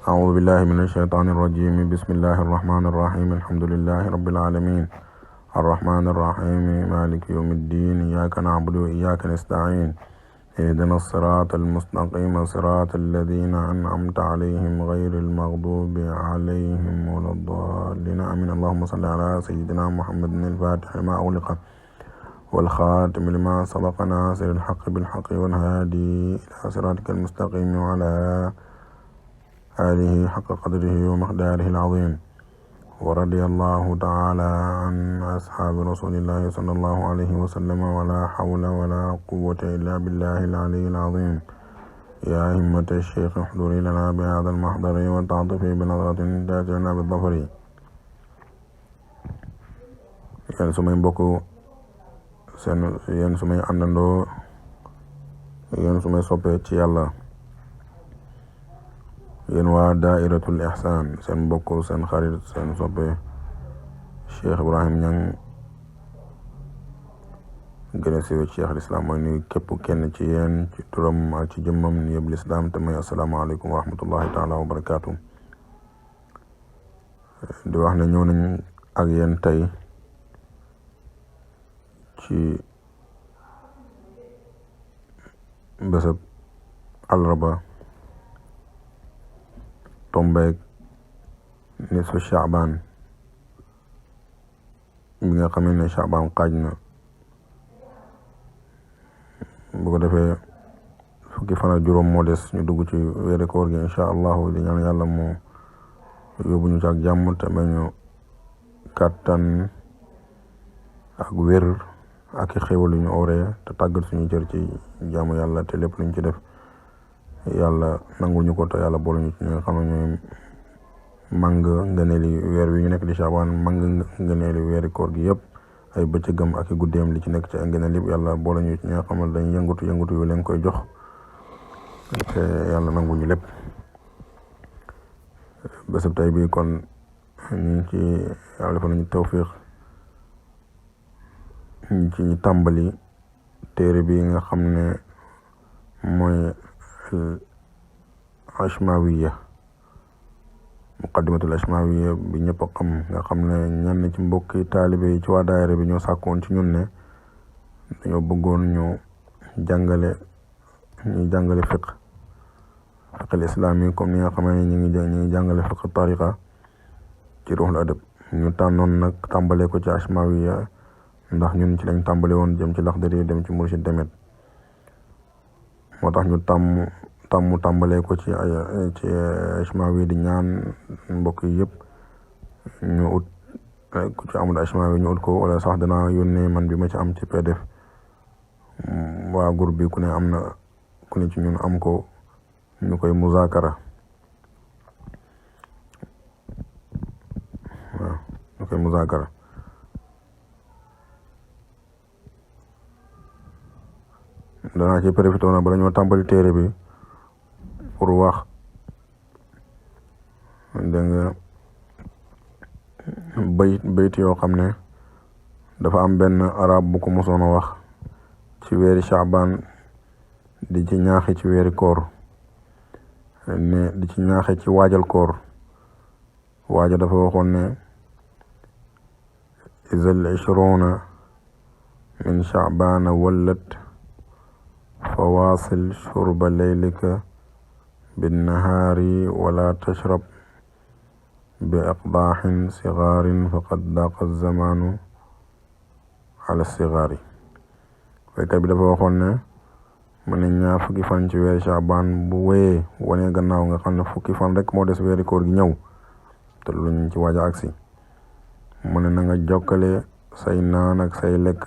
أعوذ بالله من الشيطان الرجيم. بسم الله الرحمن الرحيم. الحمد لله رب العالمين الرحمن الرحيم مالك يوم الدين. إياك نعبد وإياك نستعين. اهدنا الصراط المستقيم صراط الذين أنعمت عليهم غير المغضوب عليهم ولا الضالين آمين. اللهم صل على سيدنا محمد الفاتح لما أغلق والخاتم لما سبق ناصر الحق بالحق والهادي إلى صراطك المستقيم وعلى آله حق قدره ومقداره العظيم. ورضي الله تعالى عن أصحاب رسول الله صلى الله عليه وسلم ولا حول ولا قوة إلا بالله العلي العظيم. يا همة الشيخ احضري لنا بهذا المحضر وتعطفي بنظرة تأتينا بالظفر. yéen sumay mbokk yéen sumay àndandoo yéen sumay soppe ci yàlla, yéen waa daairatul ihsan, seen mbokk seen xarit seen soppe Cheikh Ibrahim Niang gën a siiwee ci Cheikh al Islam mooy nuyu képp kenn ci yéen ci turam ak ci jëmmam yëpp lislaam te mooy asalaamaaleykum wa rahmatullahi taala wa barakaatu. di wax ne ñëw nañ ak yéen tey ci bésëb àllarba tombeeg nisfu Shaaban bi nga xamee ne Shaaban xaaj na, bu ko defee fukki fan ak juróom moo des ñu dugg ci weeri koor gi incha allahu. di ñaan yàlla moo yóbbu ñu ci ak jàmm te may ñu kàttan ak wér ak i xéwal yu ñu ooree te tàggat suñu cër ci jaamu yàlla te lépp luñ ci def yàlla nangul ñu ko te yàlla boole ñu ci ñi nga xam ne ñooy màng ngëneeli weer wi ñu nekk di Shaaban, màng ngëneeli weeri koor gi yëpp, ay bëccëgam ak i guddeem li ci nekk ci ay ngëneel yëpp yàlla boole ñu ci ñi nga xam ne dañ yëngatu yu leen koy jox te yàlla nangul ñu lépp. bésub tey bi kon ñu ci yàlla defal nañu tawfiq ñu ci ñu tàmbali téere bi nga xam ne mooy Ashmawiya, muqaddimatul Ashmawiya bi ñëpp a xam, nga xam ne ñenn ci mbokki taalibe yi ci waa daayira bi ñoo sàkkoon ci ñun ne dañoo bëggoon ñu jàngale fiqh al islami comme ni nga xam ne ñu ngi jàngale fiqh tariqa ci ruhul adab. ñu tànnoon nag tàmbalee ko ci Ashmawiya ndax ñun ci lañ tàmbale woon jëm ci Laxdari dem ci Murshid Demet, moo tax ñu tàmbalee ko ci Ashmawi. di ñaan mbokk yi yëpp ñu ut ku ci amul Ashmawi ñu ut ko, wala sax danaa yónnee man bi ma ci am ci PDF waa groupe bi ku ne ci ñun am ko, ñu koy muzaakara. waaw ñu koy muzaakara. danaa ci profité na bala ñoo tàmbali téere bi pour wax dégg nga bayt yoo xam ne dafa am benn arab bu ko mosoon a wax ci weeri Shaaban di ci ñaaxe ci weeri koor, ne di ci ñaaxe ci waajal koor. waaja dafa waxoon ne izal ishruna min Shaabana wallat fawaasil shurba leylika binnahaari wala tashrab bi aqdaaxin sigaarin faqad daqa zamaanu ala sigaari. waykat bi dafa waxoon ne mu ne ñaar fukki fan ci weeri Shaaban bu wéyee wane gannaaw nga xam ne fukki fan rek moo des weeri koor gi ñëw te luñ ci waaja agsi, mu ne na nga jokkale say naan ak say lekk,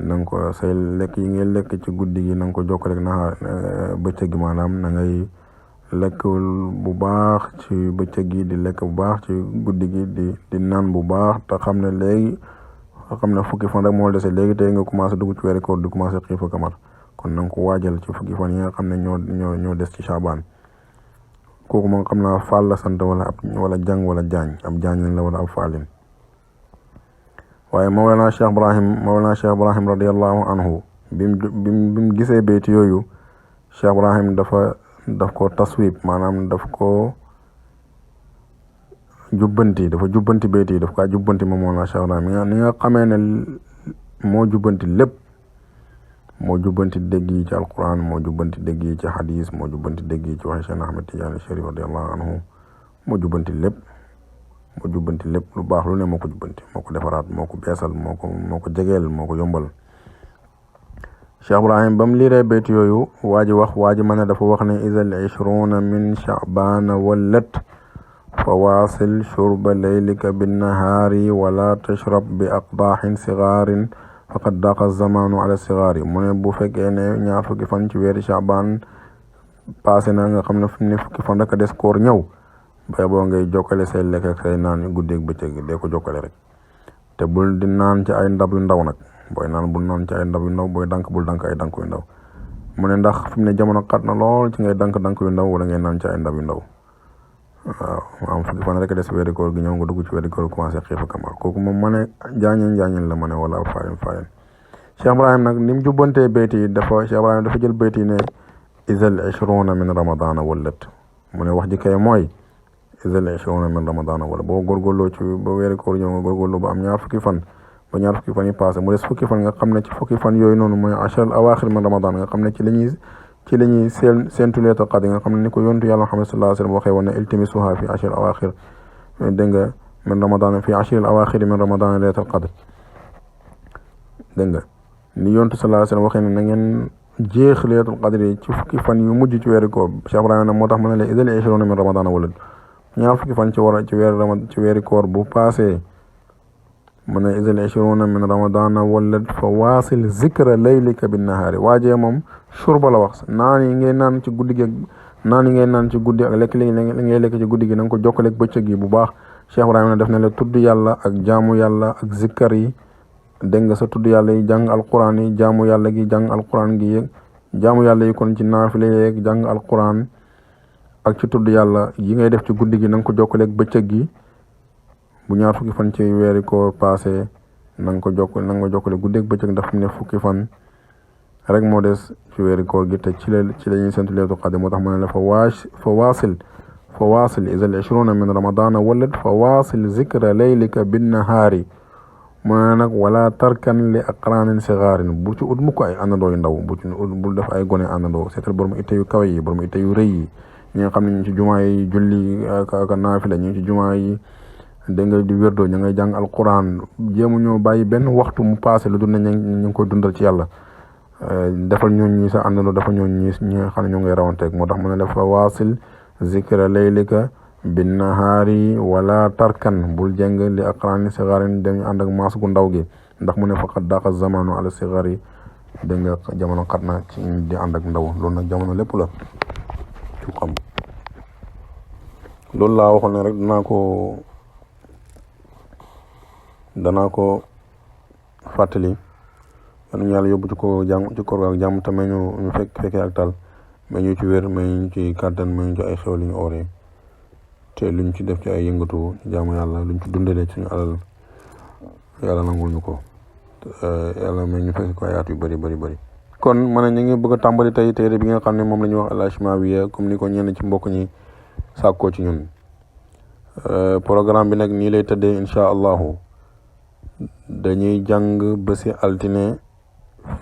nanga ko say lekk yi ngay lekk ci guddi gi nanga ko jokkale ak naxaar bëccëg gi, maanaam na ngay lekk bu baax ci bëccëg gi di lekk bu baax ci guddi gi di naan bu baax te xam ne léegi xam ne fukki fan rek moo dese léegi tey nga commencé dugg ci weeri koor di commencé xiif ak mar, kon na nga ko waajal ci fukki fan yi nga xam ne ñoo des ci Shaaban. kooku moom xam naa Fall la sant wala jàng wala jaañ, ab jaañ la wala ab Fallin. waaye Mawlana Cheikh Ibrahim radiyallahu anhu bi mu gisee bayti yooyu, Cheikh Ibrahim dafa taswib maanaam daf ko jubbanti dafa jubbanti bayt yi daf kaa jubbanti moom Mawlana Cheikh Ibrahim ni nga xamee ne moo jubbanti lépp moo jubbanti dégg yi ci alquran moo jubbanti dégg yi ci hadis moo jubbanti dégg yi ci waxi Cheikh Ahmed Tidiane Chérif radiyallahu anhu moo jubbanti lépp lu baax lu ne moo ko jubbanti moo ko defaraat moo ko beesal moo ko jegeel moo ko yombal. Cheikh Ibrahim ba mu liiree bayt yooyu waa ji mën ne dafa wax ne isal ishruna min chaabana wallat fa waasil shurba laylika binnahaari wala tashrab bi aqdaaxin sigaarin faqad daqa zamanu ala sigaari mu ne bu fekkee ne ñaar fukki fan ci weeri chaabaan passé na nga xam ne fi mu ne fukki fan rek a des koor ñëw bay boo ngay jokkale say lekk ak say naan guddeeg bëccëg dee ko jokkale rek te bul di naan ci ay ndab yu ndaw nag booy naan bul naan ci ay ndab yu ndaw booy dank bul dank ay dank yu ndaw mu ne ndax fi mu ne jamono xat na lool ci ngay dank yu ndaw wala ngay naan ci ay ndab yu ndaw waaw am fukki fan rek des weeri koor gi ñëw nga dugg ci weeri koor commencé xiif ak mar kooku moom ma ne jaañeen la ma ne wala fayen Cheikh Ibrahim nag ni mu jubbantee bayt yi Cheikh Ibrahim dafa jël bayt yi ne isal ishruna min ramadana wallat mu ne wax ji kay mooy isal ishruna min ramadana wala boo góorgóorloo ci ba weeri koor ñëw nga góorgóorloo ba am ñaar fukki fan yi passé mu des fukki fan nga xam ne ci fukki fan yooyu noonu mooy ashar awaaxir min ramadan nga xam ne ci la ñuy seentu laylatul qadr nga xam ne ni ko yontu yàlla Muhammad sallallahu alayhi wa sallam waxee woon ne iltimisuha fi ashar awaaxir dégg nga min ramadan fi ashar awaaxir min ramadan laylatul qadr dégg nga ni yontu sallallahu alayhi wa sallam waxee ne na ngeen jeex laylatul qadr yi ci fukki fan yu mujj ci weeri koor Cheikh Ibrahima nag moo tax ma ne la idal ishruna min ramadan wala ñaar fukki fan ci weeri koor bu passé mu ne isal ishruna min ramadana wallat fa waasil zikra laylika binnahaari waajee moom shurba la wax naan yi ngay naan ci guddi gi ak lekk li ngay lekk ci guddi gi na nga ko jokkaleeg bëccëg yi bu baax Cheikh Ibrahima def na la tudd yàlla ak jaamu yàlla ak zikkar yi dégg nga sa tudd yàlla yi jàng alquran yi jaamu yàlla gi jàng alquran gi yéeg jaamu yàlla yi kon ci naafile yeeg jàng alquran ak ci tudd yàlla yi ngay def ci guddi gi na nga ko jokkaleeg bëccëg gi bu ñaar fukki fan ci weeri koor passé na nga jokkale guddeeg bëccëg ndax ne fukki fan rek moo des ci weeri koor gi te ci la ñuy sentu laylatul qadr moo tax mu ne la fa waasil isal ishruna min ramadana wallat fa waasil zikra laylika binnahaari mu ne nag wala tarkan li aqranin sigaarin bu ci ut mukk ay àndandoo yu ndaw bul def ay gone àndandoo seetal borom itte yu kawe yi borom itte yu rëy yi ñi nga xam ne ñu ci jumaa yi julli ak naafila ñu ci jumaa yi dégg nga di wérdoo ñu ngay jàng alquran jéemu ñoo bàyyi benn waxtu mu passé lu dul ne ñu ngi koy dundal ci yàlla defal ñooñu ñi sa àndandoo dafa ñooñu ñi nga xam ne ñoo ngay rawanteeg moo tax mu ne la fa waasil zikra laylika binnahaari wala tarkan bul jeng li aqrani sigaarin dañu ànd ak maas gu ndaw gi ndax mu ne faqad daqa zamanu ala sigaari dégg nga jamono xat na ci di ànd ak ndaw loolu nag jamono lépp la ci xam loolu laa waxoon ne rek danaa ko fàttali man yàlla yóbbu ci ko jàmm ci koor ak jàmm te may ñu fekkee ak tal may ñu ci wér may ñu ci kàttan may ñu ci ay xew li ñu ooree te luñ ci def ci ay yëngatu jaamu yàlla luñ ci dundalee suñu alal yàlla nangul ñu ko yàlla may ñu fekk ko ay at yu bëri kon man ñu ngi bëgg a tàmbali tey téere bi nga xam ne moom la ñuy wax al-Ashmawiya comme ni ko ñenn ci mbokk ñi sàkkoo ci ñun programme bi nag nii lay tëddee incha allahu dañuy jàng bési altine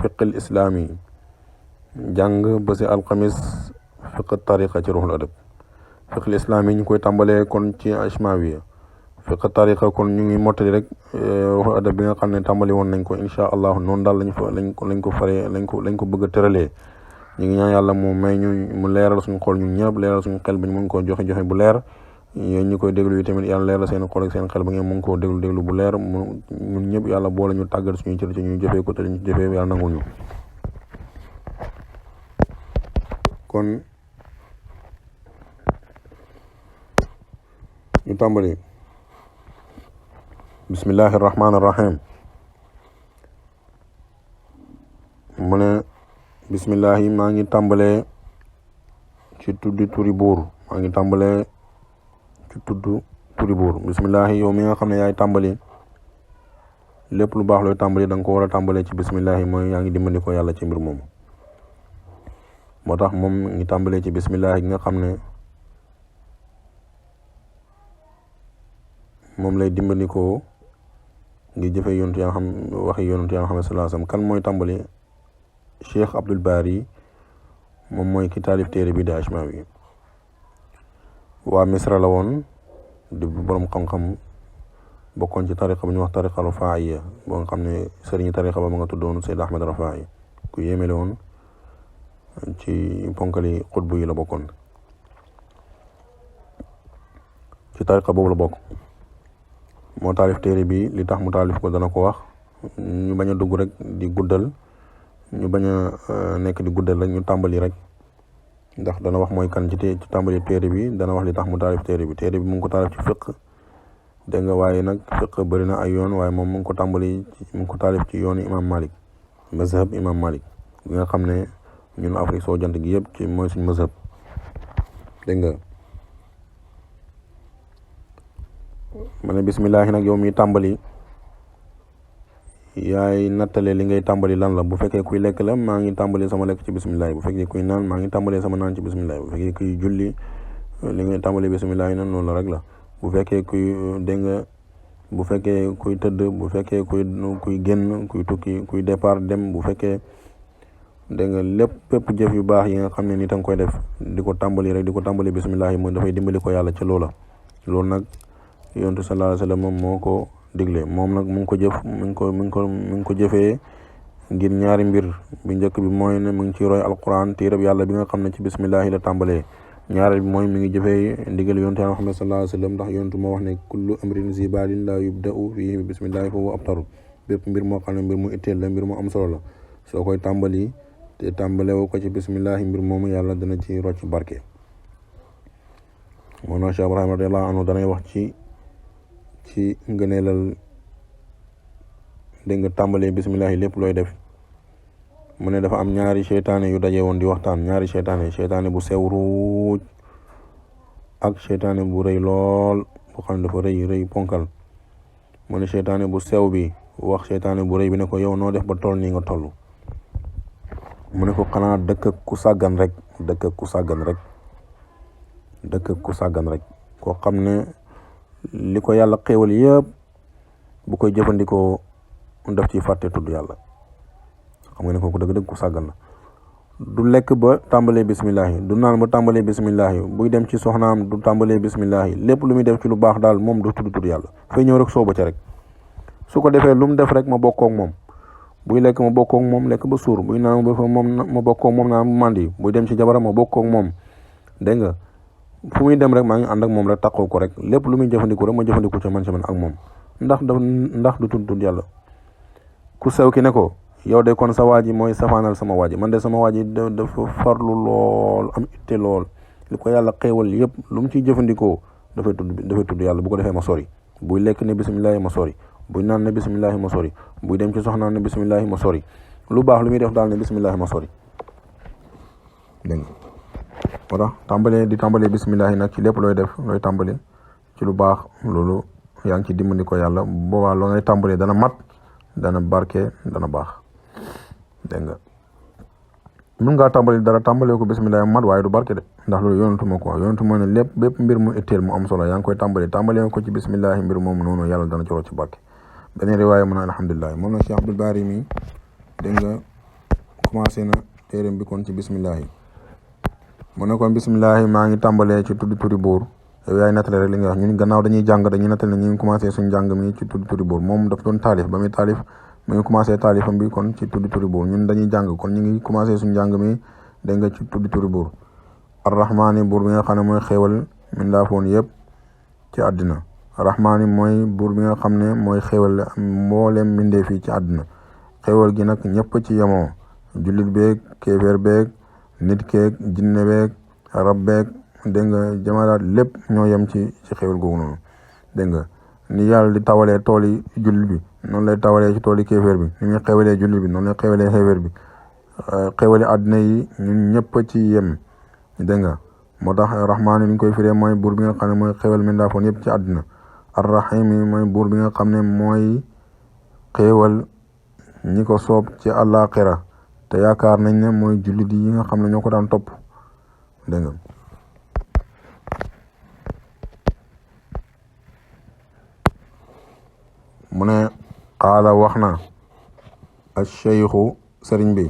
fiqil islaami jàng bési alxamis fiq tariqa ci ruhul adab fiqil islaami ñu koy tàmbalee kon ci ashmawiya fiq tariqa kon ñu ngi mottali rek ruhul adab bi nga xam ne tàmbali woon nañ ko incha allah noonu daal lañ ko bëgg a tëralee ñu ngi ñaan yàlla mu may ñu mu leeral suñu xol ñun ñëpp leeral suñu xel ba ñu mën koo joxe bu leer yéen ñu koy déglu yi tamit yàlla leeral seen xol ak seen xel ba ngeen mën koo déglu bu leer ñun ñëpp yàlla boole ñu tàggat suñuy cër ci ñuy jëfee ko te ñu jëfee yàlla nangul ñu kon ñu tàmbali bismillahi rahmaani rahim mu ne bismillahi maa ngi tàmbalee ci tuddi turi buur maa ngi tàmbalee ci tudd turi buur bismillahi yow mi nga xam ne yaay tàmbali lépp lu baax looy tàmbali da nga ko war a tàmbalee ci bismillahi mooy yaa ngi dimbali ko yàlla ci mbir moomu moo tax moom ngi tàmbalee ci bismillah gi nga xam ne moom lay dimbandikoo ngi jëfe yontu yaa xam waxi yontu yaa xam sallallahu alayhi wasallam. kan mooy tàmbali Cheikh Abdul Bari moom mooy ki taalif téere bi di Ashmawi waa Misra la woon di borom xam-xam bokkoon ci tariqa bu ñuy wax tariqa Rafaiya boo nga xam ne sëriñi tariqa ba ma nga tuddoon Seyd Ahmad Rafai ku yéeme la woon ci ponkali xutbu yi la bokkoon ci tariqa boobu la bokk. moo taalif téere bi li tax mu taalif ko dana ko wax ñu bañ a dugg rek di guddal ñu bañ a nekk di guddal rek ñu tàmbali rek ndax dana wax mooy kan ci tàmbali téere bi dana wax li tax mu taalif téere bi mu ngi ko taalif ci fiqh dégg nga waaye nag fiqh bëri na ay yoon waaye moom mu ngi ko taalif ci yoonu imam Malik mazhab imam Malik bi nga xam ne ñun Afrique soo jant gi yëpp ci mooy suñ mazhab dégg nga ma ne bismillahi nag yow mi tàmbali yaay nattale li ngay tàmbali lan la. bu fekkee kuy lekk la maa ngi tàmbali sama lekk ci bismillahi. bu fekkee kuy naan maa ngi tàmbalee sama naan ci bismillahi. bu fekkee kuy julli li ngay tàmbali bismillahi nan noonu la rek la. bu fekkee kuy dégg nga bu fekkee kuy tëdd bu fekkee kuy génn kuy tukki kuy départ dem bu fekkee dégg nga lépp jëf yu baax yi nga xam ne nit a nga koy def di ko tàmbali rek di ko tàmbali bismillahi mooy dafay dimbali ko yàlla ca loola. loolu nag yontu sallallahu alayhi wasallam moom moo ko digle moom nag mu ngi ko jëf mu ngi ko jëfee ngir ñaari mbir bi njëkk bi mooy ne mu ngi ci roy alquran téereb yàlla bi nga xam ne ci bismillahi la tàmbalee. ñaareel bi mooy mi ngi jëfee ndigal yontu yàlla Muhammad sallallahu alayhi wasallam ndax yontu moo wax ne kullu amrin zibalin la yubda'u fihi bi bismillahi fa huwa abtaru. bépp mbir moo xam ne mbir mu itteel la mbir mu am solo la soo koy tàmbali te tàmbalewu ko ci bismillahi mbir moomu yàlla dana ci rocc barke. moo na Cheikh Ibrahima radiyallahu anhu danay wax ci ngëneelal dégg nga tàmbalee bismillahi lépp looy def mu ne dafa am ñaari seytaane yu daje woon di waxtaan. ñaari seytaane bu sew ruuj ak seytaane bu rëy lool bu xam ne dafa rëy ponkal. mu ne seytaane bu sew bi wax seytaane bu rëy bi ne ko yow noo def ba toll nii nga toll. mu ne ko xanaa dëkk ak ku sàggan rek koo xam ne li ko yàlla xéewal yëpp bu koy jëfandikoo daf ci fàtte tudd yàlla. xam nga ne kooku dëgg-dëgg ku sàggan la. du lekk ba tàmbalee bismillahi du naan ba tàmbalee bismillahi buy dem ci soxnaam du tàmbalee bismillahi lépp lu muy def ci lu baax daal moom du tudd yàlla. fay ñëw rek sooba ca rek su ko defee lu mu def rek ma bokkoog moom. buy lekk ma bokkoog moom lekk ba suur buy naan ba fa moom ma bokkoog moom naan bu màndi buy dem ci jabaram ma bokkoog moom dégg nga fu muy dem rek maa ngi ànd ak moom rek taxaw ko rek lépp lu muy jëfandiku rek ma jëfandiku ca man ak moom ndax du tudd yàlla. ku sew ki ne ko yow de kon sa waa ji mooy safaanal sama waa ji man de sama waa ji dafa farlu lool am itte lool li ko yàlla xéewal yëpp lu mu ciy jëfandikoo dafay tudd yàlla bu ko defee ma sori. buy lekk ne bismillahi ma sori buy naan ne bismillahi ma sori buy dem ci soxnaam ne bismillahi ma sori lu baax lu muy def daal ne bismillahi ma sori dégg nga moo tax tàmbalee bismillahi nag ci lépp looy def looy tàmbale ci lu baax loolu yaa ngi ci dimbali ko yàlla boobaa loo ngay tàmbalee dana mat dana barke dana baax dégg nga mën ngaa tàmbali dara tàmbalee ko bismillahi mat waaye du barke de ndax loolu yonentu moo ko wax yonentu moo ne lépp bépp mbir mu itteel mu am solo yaa ngi koy tàmbalee ko ci bismillahi mbir moom noonu yàlla dana ci rocc ci barke. beneen riwaaya mu ne alhamdulilah moom na Cheikh Abdul Bari mi dégg nga commencé na téeréem bi kon ci bismillahi mu ne kon bismillahi maa ngi tàmbalee ci tudd turi buur yow yaay nattale rek li nga wax ñun gannaaw dañuy nattale ne ñu ngi commencé suñu jàng mi ci tudd turi buur moom daf doon taalif ba muy taalif mu ngi commencé taalifam bi kon ci tudd turi buur ñun dañuy jàng kon ñu ngi commencé suñu jàng mi dégg nga ci tudd turi buur arrahmaani buur bi nga xam ne mooy xéewal mindaafoon yëpp ci àddina rahmaani mooy buur bi nga xam ne mooy xéewal mboolem mbindee fii ci àddina xéewal gi nag ñëpp ci yemoo jullit beeg kéeféer beeg nit keeg jinne beeg rab beeg dégg nga jamalaat lépp ñoo yem ci xéewal googu noonu dégg nga ni yàlla di tawalee tool yi jullit bi noonu lay tawalee ci tool yi kéeféer bi ni muy xéewalee jullit bi noonu lay xéewalee xéeféer bi xéewali àddina yi ñun ñëpp ci yem dégg nga moo tax rahmaani ni ñu koy firee mooy buur bi nga xam ne mooy xéewal mindaafoon yëpp ci àddina arrahim yi mooy buur bi nga xam ne mooy xéewal ñi ko soob ci àllaaxira te yaakaar nañ ne mooy jullit yi nga xam ne ñoo ko daan topp dégg nga mu ne qaala wax na al cheikhu sëriñ bi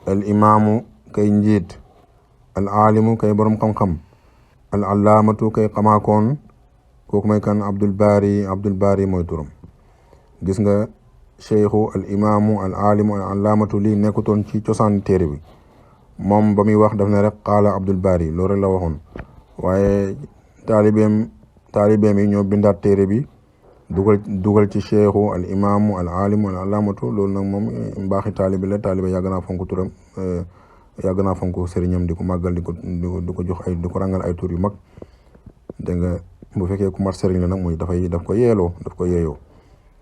al imaamu kay njiit al aalimu kay borom xam-xam al allaamatu kay xamaakoon kooku may kan Abdul Bari mooy turam gis nga cheikhu al imaamu al aalimu al allaamatu lii nekkutoon ci cosaan téere bi moom ba muy wax daf ne rek qaala Abdul Bari loolu rek la waxoon waaye taalibeem yi ñoo bindaat téere bi dugal ci cheikhu al imaamu al aalimu al allaamatu loolu nag moom mbaaxi taalibe la taalibe yàgg naa fonk turam yàgg naa fonk sëriñam di ko màggal di ko jox ay di ko rangal ay tur yu mag dégg nga bu fekkee ku mat sëriñ la nag muy daf ko yeeyoo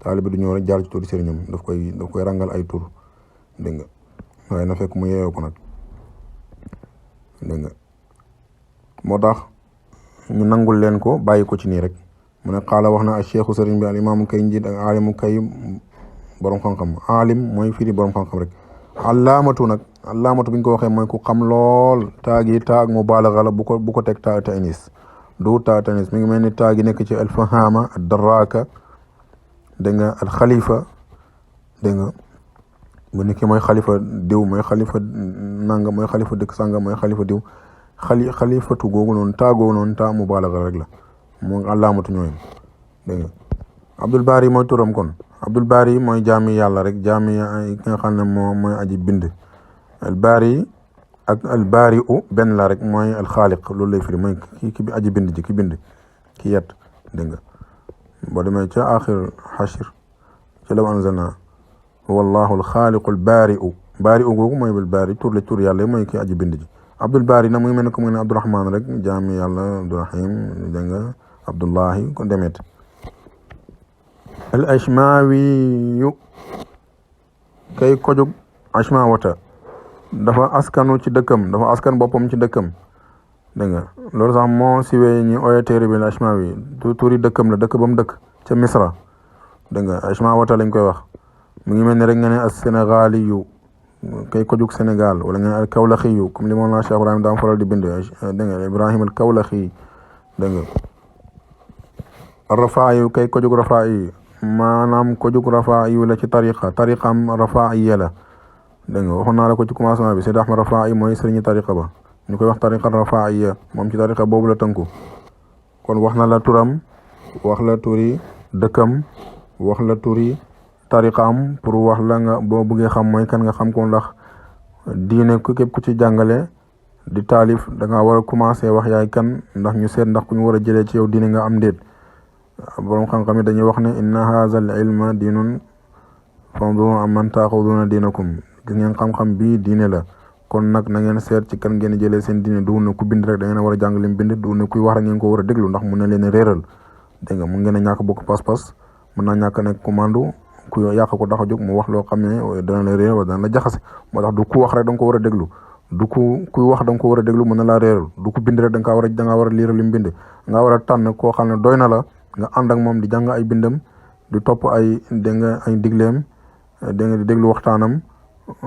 taalibe du ñëw rek jaar ci turi sëriñam daf koy rangal ay tur dégg nga waaye na fekk mu yeeyoo ko nag dégg nga moo tax ñu nangul leen ko bàyyi ko ci nii rek mu ne xaala wax na ak cheikhu sëriñ bi al imaamu kay njiit ak aalimu kay borom xam-xam aalim mooy firi borom xam-xam rek allaamatu nag allaamatu bi ñu ko waxee mooy ku xam lool taagi taag mu baalaga la bu ko teg taa tanis du taa tanis mi ngi mel ni taagi nekk ci alfahama ad daraka dégg nga al xalifa dégg nga bu nekk mooy xalifa diw mooy xalifa nanga mooy xalifa dëkk sanga mooy xalifa diw xalifatu googu noonu taa googu noonu taa mu baalaga rek la mu allaamatu ñooyam dégg nga Abdul Bari mooy turam kon Abdul Bari mooy jaami yàlla rek jaami ki nga xam ne mooy aji bind al bari ak al bari u benn la rek mooy al xaaliq loolu lay firi mooy ki aji bind ji ki bind ki yet dégg nga boo demee ca axir xashir ca law anzalna huwa allahu al xaaliqu al bari u googu mooy al bari tur la tur yàlla mooy ki aji bind ji Abdul Bari nag mu ngi mel ne ko mu ne Abdurahman rek jaami yàlla Abdurahim dégg nga Abdullahi ko demet al ashmawiyu kay kojug ashmawata dafa askanu ci dëkkam dafa askan boppam ci dëkkam dégg nga loolu sax moo siwee ñi oye téere bi al ashmawi turi dëkkam la dëkk ba mu dëkk ca Misra dégg nga ashmawata lañ koy wax mu ngi mel ni rek nga ne as sénégaliyu kay kojug Sénégal wala nga ne al kawlaxiyu comme li moom la Cheikh Ibrahim daan faral di bind dégg nga Ibrahim al kawlaxi dégg nga rafaayu kay kojug rafaayi maanaam kojug rafaayu la ci tariqam rafaayiya la dégg nga waxoon naa la ko ci commencement bi Seydi Ahmad Rafaayi mooy sëriñu tariqa ba ñu koy wax tariqa rafaayiya moom ci tariqa boobu la tënku kon wax na la turam wax la turi dëkkam wax la turi tariqam pour wax la nga boo bëggee xam mooy kan nga xam ko ndax diine ku képp ku ci jàngale di taalif da nga war a commencé wax yaay kan ndax ñu seet ndax ku ñu war a jëlee ci yow diine nga am déet borom xam-xam yi dañuy wax ne inna haza al ilma diinun fanzuru amman taaxuduuna diinakum gis ngeen xam-xam bii diine la kon nag na ngeen seet ci kan ngeen jëlee seen diine du ne ku bind rek da ngeen a war a jàng lim bind du ne kuy wax rek ngeen ko war a déglu ndax mun na leen a réeral dégg nga mun ngeen a ñàkk bokk pas-pas mun naa ñàkk nekk commando ku yàq ko tax a jóg mu wax loo xam ne dana la réeral wala dana la jaxase moo tax du ku wax rek da nga ko war a déglu du kuy wax da nga ko war a déglu mën na laa réeral du ku bind rek da nga war a liiral lim bind nga war a tànn koo xam ne doy na la nga ànd ak moom di jàng ay bindam di topp ay dégg nga ay digleem dégg nga di déglu waxtaanam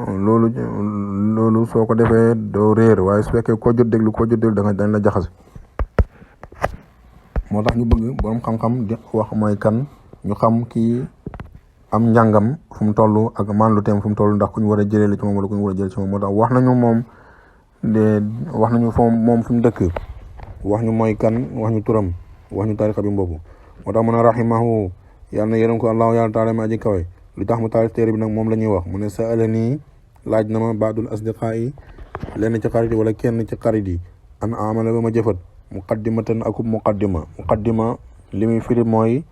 loolu soo ko defee doo réer waaye su fekkee koo jot déglu dañ la jaxase moo tax ñu bëgg borom xam-xam di wax mooy kan ñu xam kii am njàngam fu mu toll ak maanlu teem fu mu toll ndax ku ñu war a jëlee la ci moom wala ku ñu war a jëlee ci moom moo tax wax nañu moom moom fu mu dëkk wax ñu mooy kan wax ñu turam wax ñu tarixa bi mboobu moo tax mu ne rahimahu yàlla na yërëm ko allahu yàlla taala ma aji kawe li tax mu taalif téere bi nag moom la ñuy wax mu ne saala nii laaj na ma baadul asdiqaa yi lenn ci xarit yi wala kenn ci xarit yi an amala ba ma jëfat muqaddimatan akub muqaddima li muy firi mooy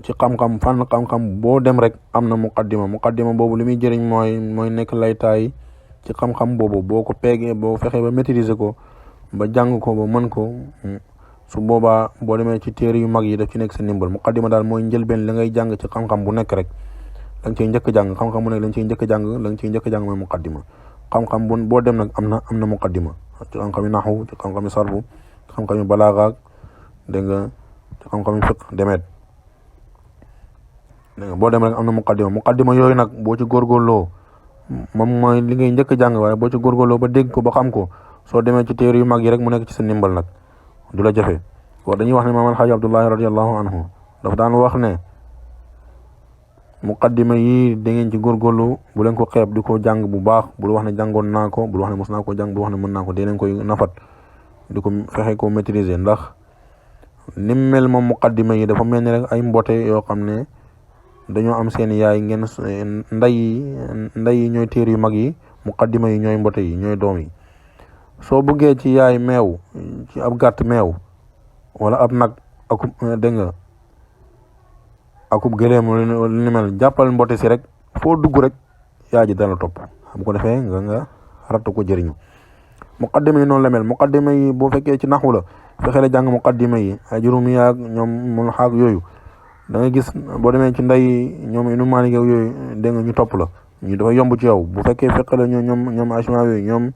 ci xam-xam fànn xam-xam boo dem rek am na muqaddima boobu li muy jëriñ mooy nekk laytaay ci xam-xam boobu boo ko peegee boo fexee ba maîtriser ko ba jàng ko ba mën ko su boobaa boo demee ci téere yu mag yi daf ci nekk sa ndimbal muqaddima daal mooy njëlbeen la ngay jàng ci xam-xam bu nekk rek la nga ciy njëkk jàng xam-xam bu nekk la nga ciy njëkk jàng la nga ciy njëkk jàng mooy muqaddima xam-xam bu boo dem nag am na muqaddima ci xam-xam yi naxwu ci xam-xam yi sarfu ci xam-xam yi balaaga dégg nga ci xam-xam yi fiq demeet dégg nga boo dem rek am na muqaddima yooyu nag boo ci góorgóorloo moom mooy li ngay njëkk jàng, waaye boo ci góorgóorloo ba dégg ko ba xam ko soo demee ci téere yu mag yi rek mu nekk ci sa ndimbal nag du la jafe. kon dañuy wax ne maam alxaaji Abdullahi radiallahu anhu daf daan wax ne muqaddima yi da ngeen ci góorgóorlu bu leen ko xeeb di ko jàng bu baax, bul wax ne jàngoon naa ko, bul wax ne mos naa ko jàng, bul wax ne mën naa ko, dee leen koy nafat di ko fexe ko maîtriser. ndax nim mel moom muqaddima yi dafa mel ni rek ay mbote yoo xam ne dañoo am seen yaay, ngeen nday yi ñooy téer yu mag yi, muqaddima yi ñooy mbote yi, ñooy doom yi. soo bëggee ci yaay meew, ci ab gàtt meew wala ab nag akub dégg nga akub gëléem lu ni mel, jàppal mbote si rek, foo dugg rek yaa ji dana topp, bu ko defee nga ratt ko jëriñu. muqaddima yi noonu la mel. muqaddima yi boo fekkee ci naxu la fexe la jàng muqaddima yi ay juróom yaag ñoom mul xaag yooyu, da nga gis boo demee ci nday ñoom inu maalig yooyu dégg nga ñu topp la, ñu dafa yomb ci yow. bu fekkee fexe la ñoom asma yooyu, ñoom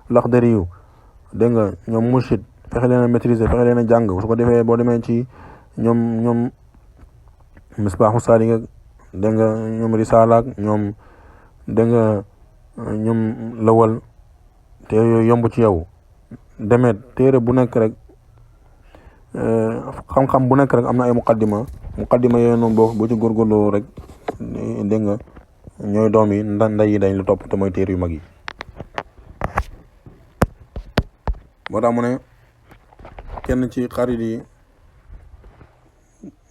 laxdari yu dégg nga ñoom murshid, fexe leen a maîtriser, fexe leen a jàng. su ko defee boo demee ci ñoom misbaaxu saalik ak dégg nga ñoom risaalaak ñoom dégg nga ñoom lawal, te yooyu yomb ci yow. demet téere bu nekk rek xam-xam bu nekk rek am na ay muqaddima yooyu noonu boo ci góorgóorloo rek dégg nga ñooy doom yi nday yi dañ la topp, te mooy téere yu mag yi. moo tax mu ne kenn ci xarit yi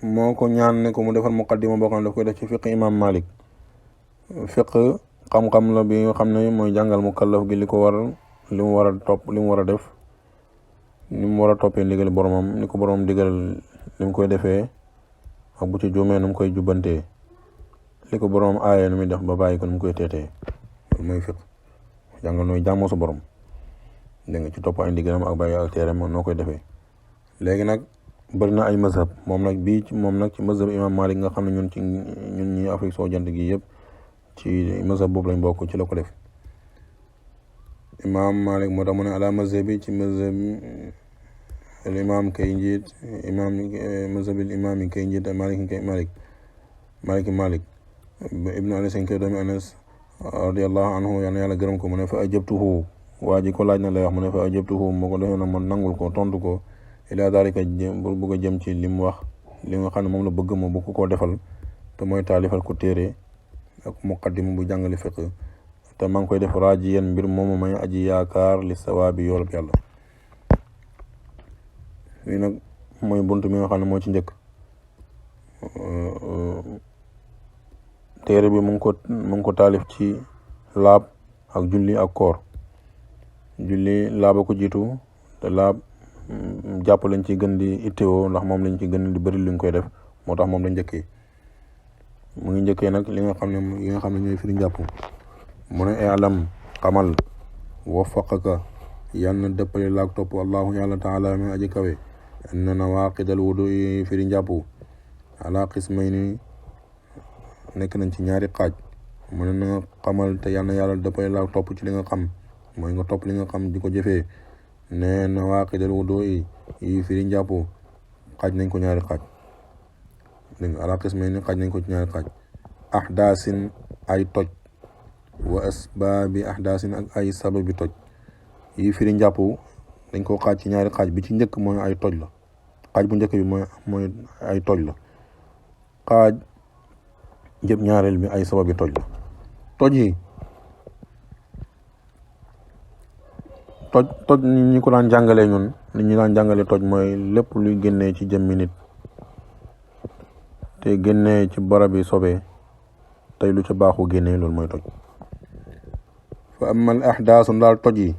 moo ko ñaan ne ko mu defal muqaddima boo xam ne daf koy def ci fiq imam Malik. fiq xam-xam la bi nga xam ne mooy jàngal mukallaf gi li ko war, li mu war a topp, li mu war a def, ni mu war a toppee ndigal boromam, ni ko boromam digal ni mu koy defee, ak bu ci juumee nu mu koy jubbantee, li ko boromam aayee nu muy def ba bàyyi ko nu mu koy teetee. loolu mooy fiq, jàngal nooy jàmmoo sa borom dégg nga ci topp ay ndigalam ak bàyyi ak teeram noo koy defee. léegi nag bëri na ay mazhab, moom nag ci mazhab imam Malik nga xam ne ñun ñi Afrique soo jant gi yëpp ci mazhab boobu lañ bokk, ci la ko def. imam Malik moo tax mu ne ala mazhabi ci mazhab al imam kay njiit mazhabil imam yi kay njiit Malik ibnu Anas kay doomi Anas radiyallahu anhu yal na yàlla gërëm ko. mu ne fa ajabtuhu, waa ji ko laaj na lay wax, mu ne fa ajabtuhu moo ko defee na man nangul ko tontu ko ila dalika bëgg a jëm ci li mu wax, li nga xam ne moom la bëgg moo bëgg koo defal, te mooy taalifal ko téere ak muqaddima bu jàngale fiqh, te maa ngi koy def raajiyan mbir moomu may aji yaakaar li sawaabi yoolab yàlla. lii nag mooy buntu mi nga xam ne moo ci njëkk. téere bi mu ngi ko taalif ci laab ak julli ak koor. julli laaba ko jiitu, te laab jàpp lañ ci gën di ittewoo, ndax moom lañ ci gën di bëri luñ koy def, moo tax moom la njëkkee. mu ngi njëkkee nag li nga xam ne ñooy firi njàpp. mu ne alam xamal waffaqaka yal na dëppale laak topp allahu yàlla taala mi aji kawe anna nawaqidal wudu yi firi njàpp ala qismayni nekk nañ ci ñaari xaaj. mu ne na nga xamal te yal na yàlla dëppale laak topp ci li nga xam, mooy nga topp li nga xam di ko jëfee. ne nawaqidal wudu yi firi njàpp xaaj nañ ko ñaari xaaj. dégg nga ala qismayni xaaj nañ ko ci ñaari xaaj. ahdaasin ay toj, wa asbaabi ahdaasin ak ay sababi toj. yi firi njàpp dañ ko xaaj ci ñaari xaaj. bi ci njëkk mooy ay toj la, xaaj bu njëkk bi mooy ay toj la. xaaj jëpp ñaareel bi ay sababi toj la. toj yi toj ñi ko daan jàngalee ñun nit ñi daan jàngale toj mooy lépp luy génnee ci jëmmi nit te génnee ci barab yi sobee tey lu ca baaxu génnee, loolu mooy toj. fa amal ahdaasu ndaal toj yi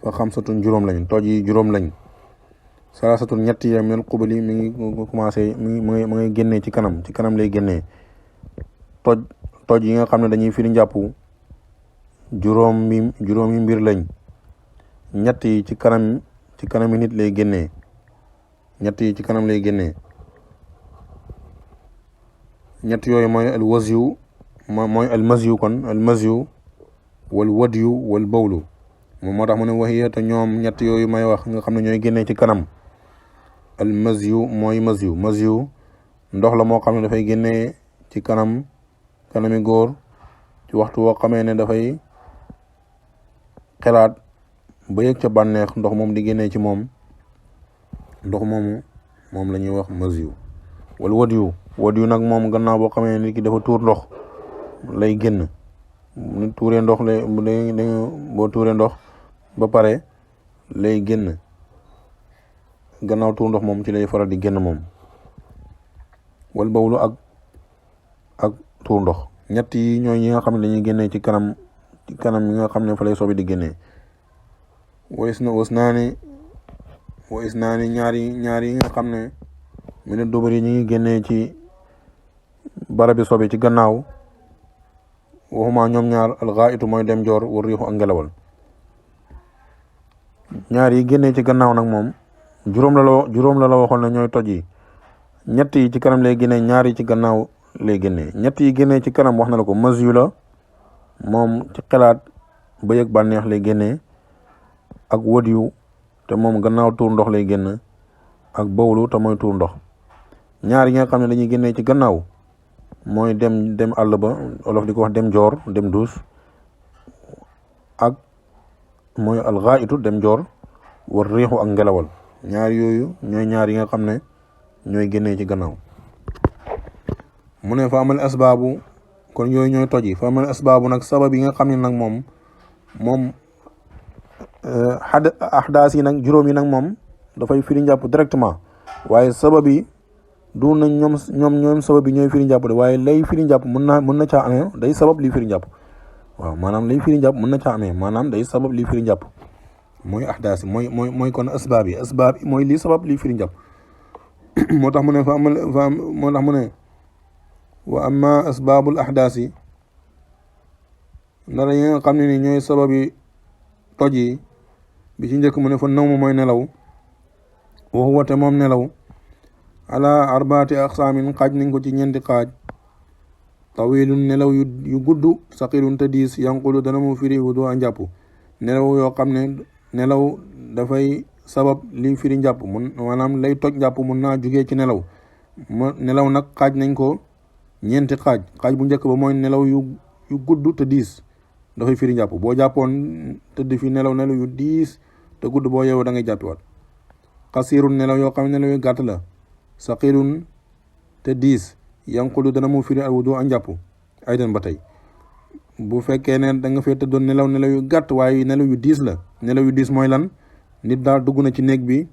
fa xamsatun juróom lañ. toj yi juróom lañ. salaasatun ñetti ya minal qubuli mi ngi commencé mu ngi génnee ci kanam lay génnee. toj yi nga xam ne dañuy firi njàpp juróomi mbir lañ. ñett yi ci kanami nit lay génnee. ñett yi ci kanam lay génnee. ñett yooyu mooy al wasiyu mooy al masyu kon al masyu wal wadyu wal bawlu. moom moo tax mu ne waxiya te ñoom ñett yooyu may wax nga xam ne ñooy génnee ci kanam. al masyu mooy masyu ndox la moo xam ne dafay génnee ci kanami góor ci waxtu woo xamee ne dafay xelaat ba yëg ca bànneex ndox moom di génnee ci moom ndox moomu moom la ñuy wax masiyu. wala wadiyu nag moom gannaaw boo xamee ne nit ki dafa tuur ndox lay génn. nit tuuree ndox boo tuuree ndox ba pare lay génn gannaaw tuur ndox moom ci lay faral di génn moom. wal bawlu ak tuur ndox ñett yi ñooy ñi nga xam ne dañuy génnee ci kanam yi nga xam ne fa lay sobi di génnee. was naani ñaari yi nga xam ne mu ne dubari ñi ngi génnee ci barabi sobi ci gannaaw waxuma ñoom ñaar alxaayitu mooy dem joor war riixu ak ngelawal. ñaar yi génnee ci gannaaw nag moom juróom la waxoon ne ñooy toj yi. ñett yi ci kanam lay génnee ñaar yi ci gannaaw lay génnee. ñett yi génnee ci kanam wax na la ko masiyu la moom ci xelaat ba yëg bànneex lay génnee ak wadiyu te moom gannaaw tuur ndox lay génn ak bawlu te mooy tuur ndox. ñaar yi nga xam ne dañuy génnee ci gannaaw mooy dem àll ba olof di ko wax dem joor dem duus ak mooy alxaayitu dem joor war riixu ak ngelawal. ñaar yooyu ñooy ñaar yi nga xam ne ñooy génnee ci gannaaw. mu ne fa amal asbaabu kon yooyu ñooy toj yi fa amal asbaabu nag sabab yi nga xam ne nag moom ahdaas yi nag juróom yi nag moom dafay firi njàpp directement waaye sabab yi du nañ ñoom sabab yi ñooy firi njàpp de waaye lay firi njàpp mën na caa amee day sabab lii firi njàpp. waaw maanaam lay firi njàpp mën na caa amee maanaam day sabab lii firi njàpp mooy ahdaas yi mooy kon asbaab yi mooy lii sabab lii firi njàpp. moo tax mu ne wa amma asbaabul ahdaas yi ndara yi nga xam ne ni ñooy sabab yi toj yi bi ci njëkk mu ne fa nawmu mooy nelaw wa huwa te moom nelaw ala arbaati aqsaamin xaaj nañ ko ci ñeenti xaaj. tawilun nelaw yu gudd saqilun te diis yanqulu dana mu firi wudu a njàpp. nelaw yoo xam ne nelaw dafay sabab li firi njàpp maanaam lay toj njàpp mun naa jugee ci nelaw. nelaw nag xaaj nañ ko ñeenti xaaj bu njëkk ba mooy nelaw yu gudd te diis dafay firi njàpp. boo jàppoon tëdd fi nelaw yu diis te gudd boo yeewoo da ngay jàppiwaat. xasirun nelaw yoo xam ne nelaw yu gàtt la saqilun te diis yanqulu dana mu firi al wudu a njàpp. ay den ba tey bu fekkee ne da nga fee tëddoon nelaw yu gàtt waaye nelaw yu diis la. nelaw yu diis mooy lan? nit daal dugg na ci néeg bi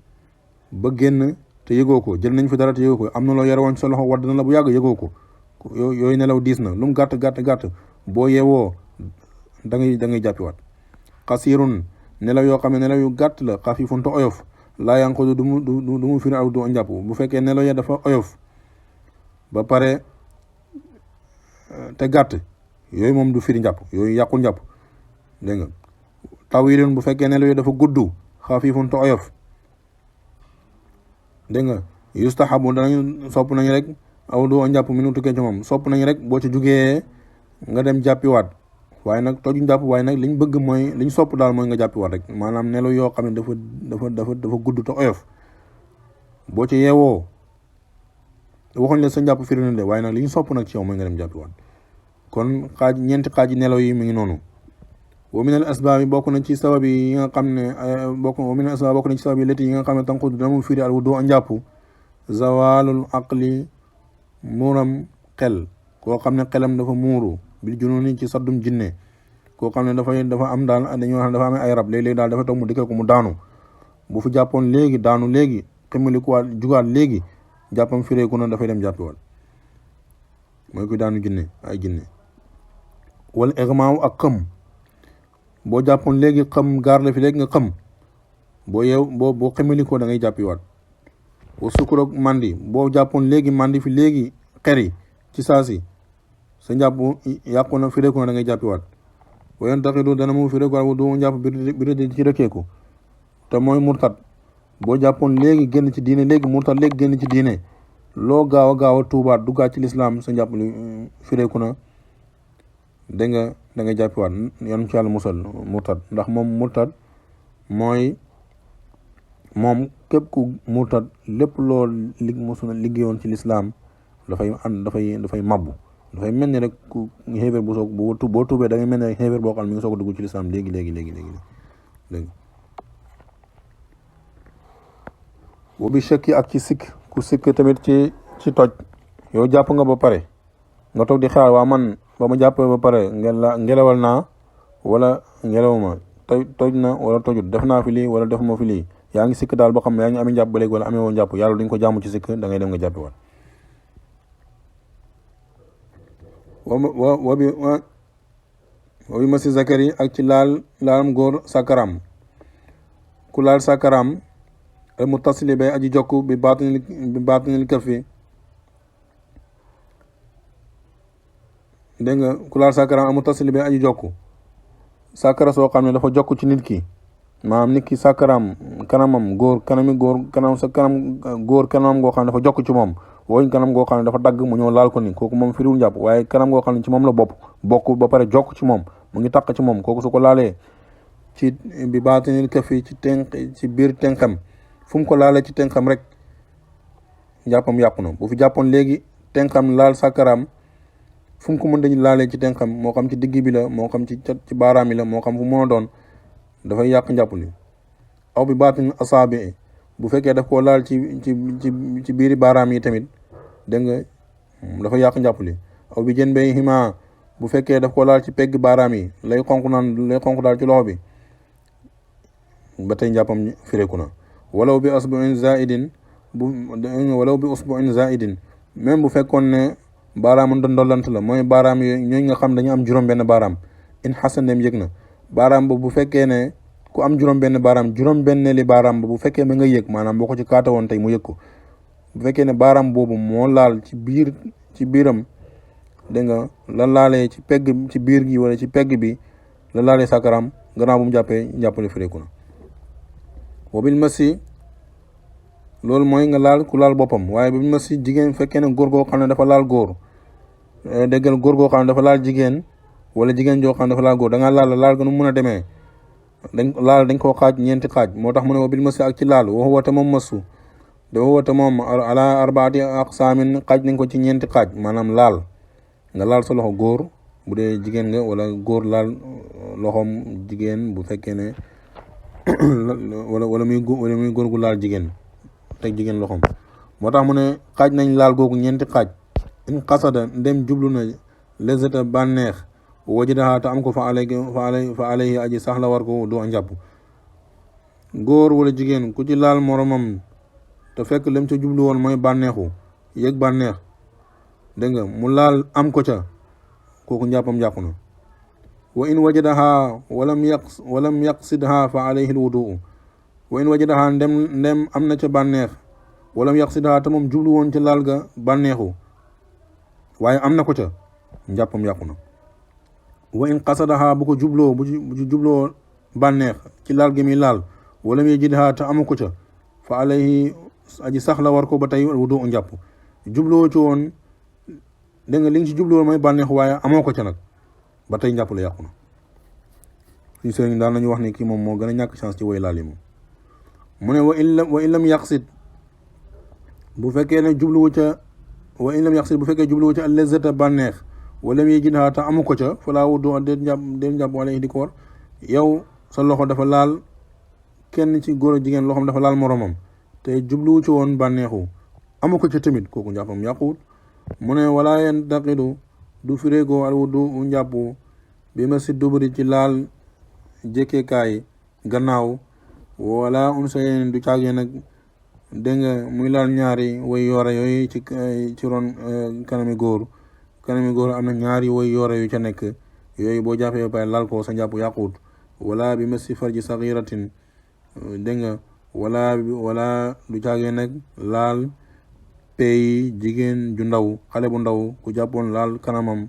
ba génn te yëgoo ko jël nañ fi dara te yëgoo ko am na loo yore woon sa loxo wadd na la bu yàgg yëgoo ko yooyu nelaw diis na lu mu gàtt boo yeewoo da ngay jàppiwaat. xasirun nelaw yoo xam ne nelaw yu gàtt la xafifun te oyof laa yanqudu du mu firi al wudu a njàpp. bu fekkee nelaw ya dafa oyof ba pare te gàtt yooyu moom du firi njàpp yooyu yàqul njàpp dégg nga. tawilun bu fekkee nelaw ya dafa gudd xafifun te oyof dégg nga. yustahabu danañu sopp nañ rek aw du njàpp mi nu tukkee ci moom sopp nañ rek boo ci jugee nga dem jàppiwaat waaye nag toju njàpp waaye nag liñ bëgg mooy liñ sopp daal mooy nga jàppiwaat rek maanaam nelaw yoo xam ne dafa gudd te oyof boo ci yeewoo waxuñ la sa njàpp firi na de waaye nag li ñu sopp nag ci yow mooy nga dem jàppiwaat. kon ñeenti xaaji nelaw yi mi ngi noonu. wa min al asbaab yi bokk na ci sabab yi nga xam ne wa min al asbaab bokk na ci sabab yi leti yi nga xam ne tanqudu dana mu firi al wudu a njàpp. zawalul aqli muuram xel koo xam ne xelam dafa muuru bil jununi ci saddum jinne koo xam ne dafa am daal dañuy wax ne dafa amee ay rab léeg-léeg daal dafa toog mu dikkal ko mu daanu bu fi jàppoon léegi daanu léegi ximali kuwaat jugaat léegi jàppam fireeku na dafay dem jàppiwaat mooy kuy daanu ay jinne. wala igmaaw ak xëm boo jàppoon léegi xëm gaar la fi léegi nga xëm boo ximali ko da ngay jàppiwaat. wa sukkuroog mandi boo jàppoon léegi mandi fi léegi xeri ci saasi sa njàpp yàqu na fireeku na da ngay jàppiwaat. wayen taxidu dana mu fireeku waat du njàpp bi ci rëkkeeku te mooy murtat boo jàppoon léegi génn ci diine léegi murtat léegi génn ci diine loo gaaw a tuubaat duggaat ci lislaam sa njàpp li fireeku na dégg nga da ngay jàppiwaat yan ci yàlla musal murtat ndax murtat mooy képp ku murtat lépp loo musuna liggéeyoon ci lislaam dafay mabbu dafay mel ni rek ku xéeféer bu soog boo tuubee da ngay mel ni rek xéeféer boo xam ne mi ngi soog a dugg ci lislaam léegi boo bi shakki ak ci sikk ku sikk tamit ci toj yow jàpp nga ba pare nga toog di xaar waa man ba ma jàppee ba pare ngelawal naa wala ngelawuma toj na wala tojut def naa fi lii wala defuma fi lii yaa ngi sikk daal ba xam yaa ngi amee njàpp ba léegi wala amee woon njàpp yàlla duñ ko jàmm ci sikk da ngay dem nga jàppi waat wa bi masi zakari ak ci laalam góor sàkkaram ku laal sàkkaram al mutasili bay aji jokk bi baatinil kafi dégg nga ku laal sàkkaram al mutasili bay aji jokk sàkkara soo xam ne dafa jokk ci nit ki maanaam nit ki sàkkaram kanamam góor kanam sa kanam góor kanamam goo xam ne dafa jokk ci moom wooñ kanam goo xam ne dafa dagg mu ñëw laal ko ni kooku moom firiwul njàpp waaye kanam goo xam ne ci moom la bokk ba pare jokk ci moom mu ngi taq ci moom kooku su ko laalee ci bi baatinil kafi ci biir tenxam fu mu ko laalee ci tenxam rek njàppam yàqu na bu fi jàppoon léegi tenxam laal sàkkaraam fu mu ko mën dañu laalee ci tenxam moo xam ci digg bi la moo xam ci baaraam yi la moo xam fu mën a doon dafay yàq njàpp li aw bi baatin asaabi bu fekkee daf koo laal ci biiri baaraam yi tamit dégg nga dafa yàq njàpp li aw bi jën bay xima bu fekkee daf koo laal ci pegg baaraam yi lay xonq daal ci loxo bi ba tey njàppam fireeku na walaw bi usbu'in zaidin même bu fekkoon ne baaraamu ndollant la mooy baaraam yooyu ñooñu nga xam dañu am juróom-benn baaraam in xasan dem yëg na baaraam ba bu fekkee ne ku am juróom-benn baaraam juróom-benneeli baaraam ba bu fekkee ma nga yëg maanaam boo ko ci kaata woon tey mu yëg ko bu fekkee ne baaraam boobu moo laal ci biiram dégg nga la laalee ci biir gi wala ci pegg bi la laalee sàkkaram gannaaw bu mu jàppee njàppale fireeku na wabil masi loolu mooy nga laal ku laal boppam waaye bil masi jigéen fekkee ne góor goo xam ne dafa laal góor déggal góor goo xam ne dafa laal jigéen wala jigéen joo xam ne dafa laal góor da ngaa laal ga nu mun a demee dañ koo xaaj ñeenti xaaj moo tax mu ne wabil masi ak ci laal waxu wate moom masu dafa wate moom ala arbaati aqsaamin xaaj nañ ko ci ñeenti xaaj maanaam laal nga laal sa loxo góor bu dee jigéen nga wala góor laal loxoom jigéen bu fekkee ne wala muy góor gu laal jigéen teg jigéen loxoom moo tax mu ne xaaj nañ laal googu ñeenti xaaj in xasada ndem jublu na lezata bànneex wajadaha te am ko fa alayhi aji sax la war ko du njàpp góor wala jigéen ku ci laal moromam te fekk lim ca jublu woon mooy bànneexu yëg bànneex dégg nga mu laal am ko ca kooku njàppam yàqu na wa in wajadaha walam yaqsidha fa alayhi alwudu wa in wajadaha ndem am na ca bànneex walam yaqsidha te moom jublu woon ca laal ga bànneexu waaye am na ko ca njàppam yàqu na wa in qasadaha bu jubloo bànneex ci laal gi muy laal walam yajidha te amu ko ca fa alayhi aji sax la war ko ba tey wudu njàpp jubloo ci woon dégg nga li nga ci jublu woon mooy bànneexu waaye amoo ko ca nag ba tey njàpp la yàqu na suñu sëriñ daan nañu wax ni kii moom moo gën a ñàkk chance ci woy laal yi moom mu ne wa in lam yaqsid bu fekkee ne jubluwu ca wa in lam yaqsid bu fekkee jubluwu ca allazata bànneex wala muy jidhaa te amu ko ca falaa wudu del njàpp wala di ko war yow sa loxo dafa laal kenn ci góor ak jigéen loxoom dafa laal moromam te jubluwu ci woon bànneexu amu ko ca tamit kooku njàppam yàquwut mu ne wala yantaqidu du firéegoo al wudu njàpp bi ma si duburi ci laal jëkkeekaay gannaaw wala unsayen du caagee nag dégg nga muy laal ñaari way yoore yooyu ci ron kanami góor am na ñaari way yoore yu ca nekk yooyu boo jàppee ba pare laal ko sa njàpp yàquut wala bi ma si farji saxiratin dégg nga wala du caagee nag laal peyi jigéen ju ndaw xale bu ndaw ku jàppoon laal kanamam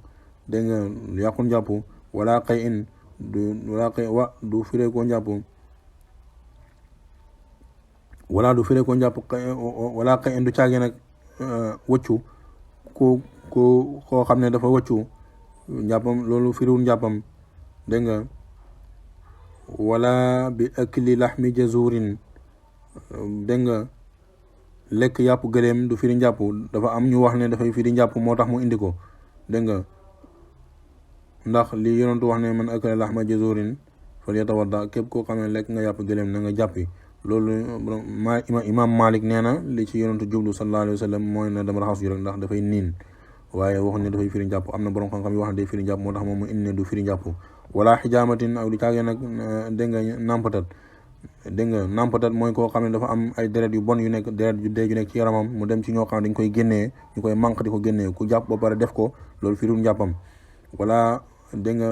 dégg nga yàqun njàpp wala xëy in du firee ko njàpp wala du firee ko njàpp wala xëy in du caagee nag wëccu ku koo xam ne dafa wëccu njàppam loolu firiwul njàppam dégg nga wala bi akli laxmi jazurin dégg nga lekk yàpp gëléem du firi njàpp dafa am ñu wax ne dafay firi njàpp moo tax mu indi ko dégg nga ndax li yonentu wax ne man akala laxma jazurin fal yatawadda képp koo xam ne lekk nga yàpp gëléem na nga jàppi loolu imam Malik nee na li ci yonentu jublu sallallahu alayhi wa sallam mooy ne dama raxas yu rek ndax dafay niin waaye waxuñ ne dafay firi njàpp am na borom xam-xam yi wax ne day firi njàpp moo tax moom mu indi ne du firi njàpp wala xijaamatin ak du caagee nag dégg nga nampatat dégg nga nampatat mooy koo xam ne dafa am ay deret yu bon yu nekk deret yu dee yu nekk ci yaramam mu dem ci ñoo xam ne dañ koy génnee ñu koy manque di ko génnee ku jàpp ba pare def ko loolu firiwul njàppam wala dégg nga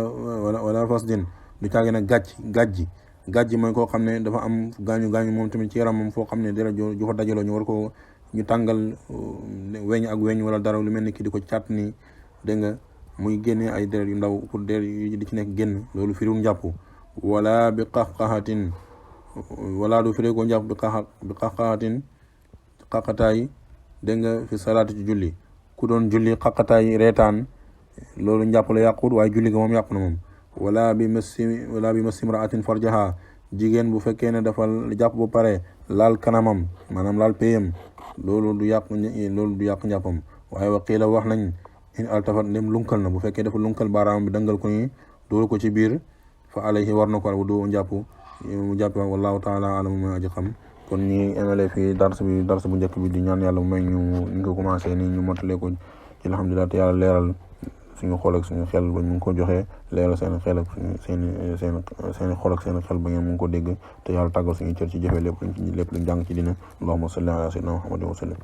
wala fas din du caagee nag gàjji mooy koo xam ne dafa am gaañu moom tamit ci yaramam foo xam ne deret ju fa dajaloo ñu war ko ñu tàngal weñ ak weñ wala dara lu mel ni ki di ko caat ni dégg nga muy génnee ay deret yu ndaw pour deret yi di ci nekk génn loolu firiwul njàpp wala bi qaxqaxatin wala du firee ko njàpp bi qaxqaxatin xaqataay dégg nga fi salaati ci julli ku doon julli xaqataay reetaan loolu njàpp la yàqut waaye julli ga moom yàqu na moom wala bi massimraatin farjaha jigéen bu fekkee ne dafa jàpp ba pare laal kanamam maanaam laal péyam loolu du yàq njàppam waaye wa qiila wax nañ in altafat ndem lunkal na bu fekkee dafa lunkal baaraam bi dangal ko ni dóor ko ci biir fa alayhi war na ko bu doo njàpp mu jàpp wallahu taala alamu ma aji xam kon ñi emale fii dars bu njëkk bi di ñaan yàlla mu may ñu ko commencé nii ñu motalee ko ci alhamdulilah te yàlla leeral suñu xol ak suñu xel ba ñu ngi ko joxee leeral seen xel ak seen xol ak seen xel ba ngeen mu ngi ko dégg te yàlla tàggal suñu cër ci jëfee lépp luñ jàng ci dina allahumma salli ala sayyidina muhammadin wa sallam